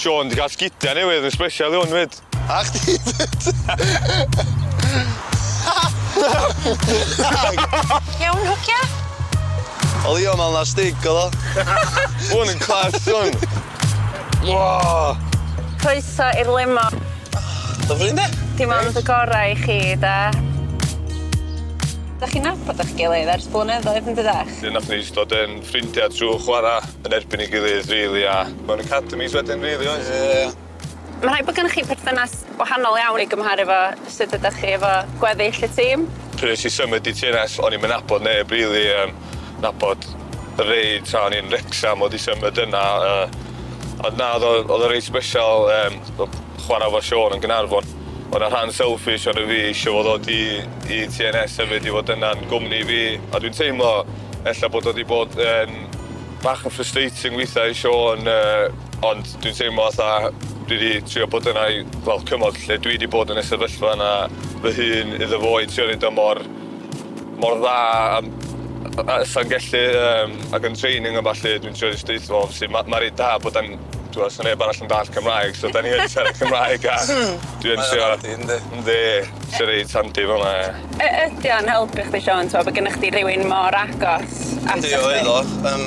Siôn 'di ca'l sgidia newydd yn sbesial i 'wn 'fyd. A chdi 'fyd. Iawn hogia? O Leo me'wl na stig o'dd o. Hwn yn class hwn. Wa! Croeso i'r limo. Lyfli yndi? Dim ond y gorau i chi de. 'Dach chi'n nabod 'ych gilydd ers blynyddoedd yn dydach? Nathon ni jyst dod yn ffrindia trw chwara yn erbyn ei gilydd rili a mewn academies wedyn rili oedd? Ie. Ma' rhaid bod gynnoch chi perthynas wahanol iawn i gymharu efo sut ydach chi efo gweddill y tîm. Pryd nes i symud i Tee En Ess o'n i'm yn nabod neb rili yym nabod rei tra o'n i'n Wrecsam mod i symud yna yy ond na o'dd o o'dd o reit sbesial yym chwara efo Siôn yn Gaernarfon. O' 'na rhan selfish ono fi isio fo ddod i i Tee En Ess hefyd i fod yna'n gwmni fi a dwi'n teimlo ella bod o 'di bod yn bach yn frustrating weitha i Siôn yy ond dwi'n teimlo fatha dwi 'di trio bod yna i fel cymorth lle dwi 'di bod yn y sefyllfa yna fy hun iddo fo i trio neud o mor mor dda a a sa'n gellu yym ac yn training a ballu dwi'n trio jyst deutho fo obviously ma' ma' reit da bod o'n t'mo' sa neb arall yn dallt Cymraeg so 'dan ni yn siarad Cymraeg a dwi yn trio... Mae o'n handi yndi? Yndi sy reit handi fel 'na ie. Y- ydi o'n helpu chdi Siôn t'mo' bo' gennych chdi rywun mor agos atoch Yndi chdi? oedd o yym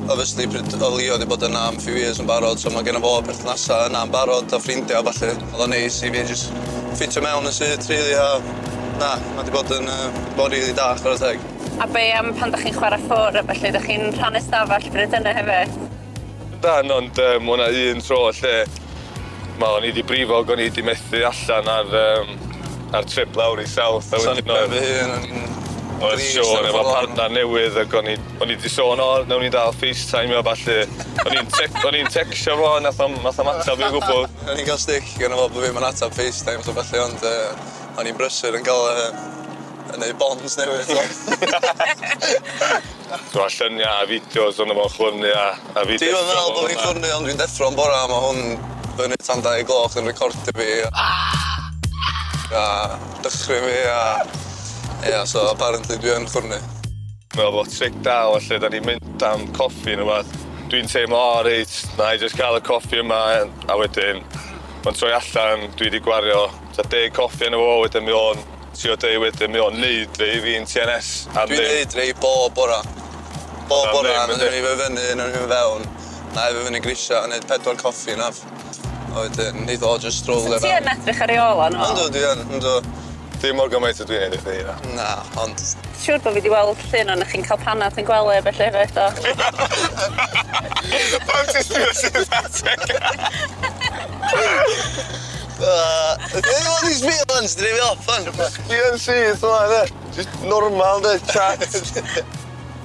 obviously pryd o'dd Leo 'di bod yna am few years yn barod so ma' genno fo perthnasa yna yn barod a ffrindia a ballu. O'dd o'n neis i fi jyst ffitio mewn yn syth rili a na ma' 'di bod yn yy bod rili da chware teg. A be' am pan 'dach chi'n chwara ffwr a ballu 'dach chi'n rhannu stafell bryd hynny hefyd? Yndan ond yym o' 'na un tro lle ma' o'n i 'di brifo ag o'n i 'di methu allan ar yym ar trip lawr i South a So o'n wedyn i ben oedd... fy hun o'n i'n Oedd drist Siôn ar y efo ffor lawr. partnar newydd ag o'n i o'n i 'di sôn o newn ni dal FaceTime a ballu. O'n i'n tec- o'n i'n tecsio fo nath o'm nath o'm atab fi o gwbwl. O'n i'n ga'l stick gynno fo bo' fi ddim yn atab FaceTimes a ballu ond yy o'n i'n brysur yn ga'l yy yn neud bonds newydd t'mo'? T'mo' llynia a fideos ono fo'n chwyrnu a a fi Dwi'm yn meddwl bo' fi'n chwyrnu ond dwi'n deffro'n bora a ma' hwn fyny tan 2 gloch yn recordio fi a dychryn fi a ia so apparently dwi yn chwyrnu. Meddwl bod tric da o lle 'dan ni'n mynd am coffi ne' wbath dwi'n teimlo o reit 'nai jyst ca'l y coffi yma a wedyn ma'n troi allan dwi 'di gwario tua deg coffi arno fo wedyn mae o'n trio deu wedyn mae o'n neud rhei i fi yn Tee En Ess am Dwi'n ddim. neud rei bob bora. Bob Am bora ddim, nawn yndi? ni fy fyny nawn ni fy fewn 'nai fy fyny grisia a neud pedwar coffi naf a wedyn neith o jyst So rolio ti fewn. yn edrych ar ei ôl o nôl? Yndw dwi yn yndw. Dim mor gymaint â dwi'n neud i chdi na. Na ond Siŵr bo' fi 'di weld llun o'n chi'n ca'l panad yn gwely a ballu hefyd do? Pam ti'n sbio syth ateg? Yy ti'n sbio ŵan ti'n rhoi fi off ŵan. Sbio'n syth fel 'a de? Jyst normal de chat.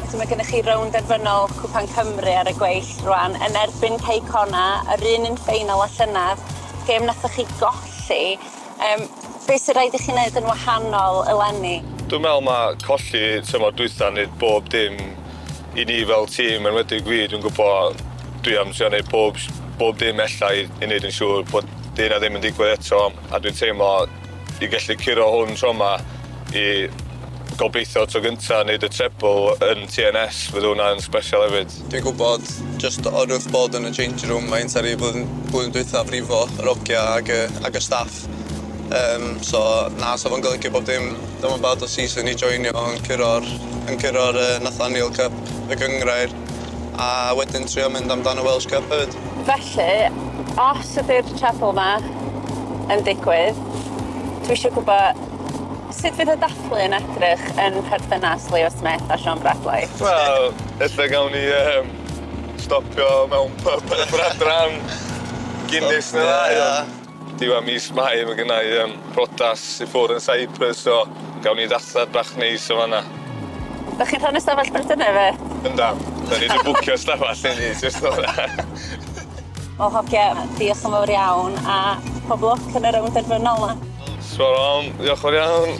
Wedyn ma' gennych chi rownd derfynol Cwpan Cymru ar y gweill rŵan yn erbyn Cei Conna, yr un un ffeinal â llynadd, gêm nathoch chi golli. Yym be' sy raid i chi neud yn wahanol eleni? Dwi'n me'wl ma' colli tymor dwytha neud bob dim i ni fel tîm enwedig fi dwi'n gwbo dwi am trio neud pob sh- bob dim ella i i neud yn siŵr bod 'di hynna ddim yn digwydd eto a dwi'n teimlo i gellu curo hwn tro 'ma i gobeithio tro gynta neud y treble yn Tee En Ess fydd hwnna'n sbesial hefyd. Dwi'n gwbod jyst o'r wrth bod yn y changing room faint ar i blwyddyn blwyddyn dwytha frifo yr ogia ag y ag y staff. Yym so na sa fo'n golygu bob dim dim ond bad o season i joinio yn curo'r yn curo'r yy Nathaniel Cup y gynghrair a wedyn trio mynd amdan y Welsh Cup hefyd. Felly, os ydi'r treble 'ma yn digwydd, dwi isio gwbo sut fydd y dathlu yn edrych yn perthynas Leo Smith a Shaun Bradley? Wel, ella gawn ni yym stopio mewn pub yn yr adran Guinness neu ddau ond diwedd mis Mai ma' gynna i yym prodas i ffwr' yn Cyprus so gawn ni ddathliad bach neis yn fan 'na. 'Dach chi'n rhannu stafell bryd hynny efyd? Yndan, 'dan ni 'di bwcio stafell i ni jyst fel 'na. Wel hogia, diolch yn fawr iawn a pob lwc yn y rownd derfynol 'ma. Spot on, diolch fawr iawn.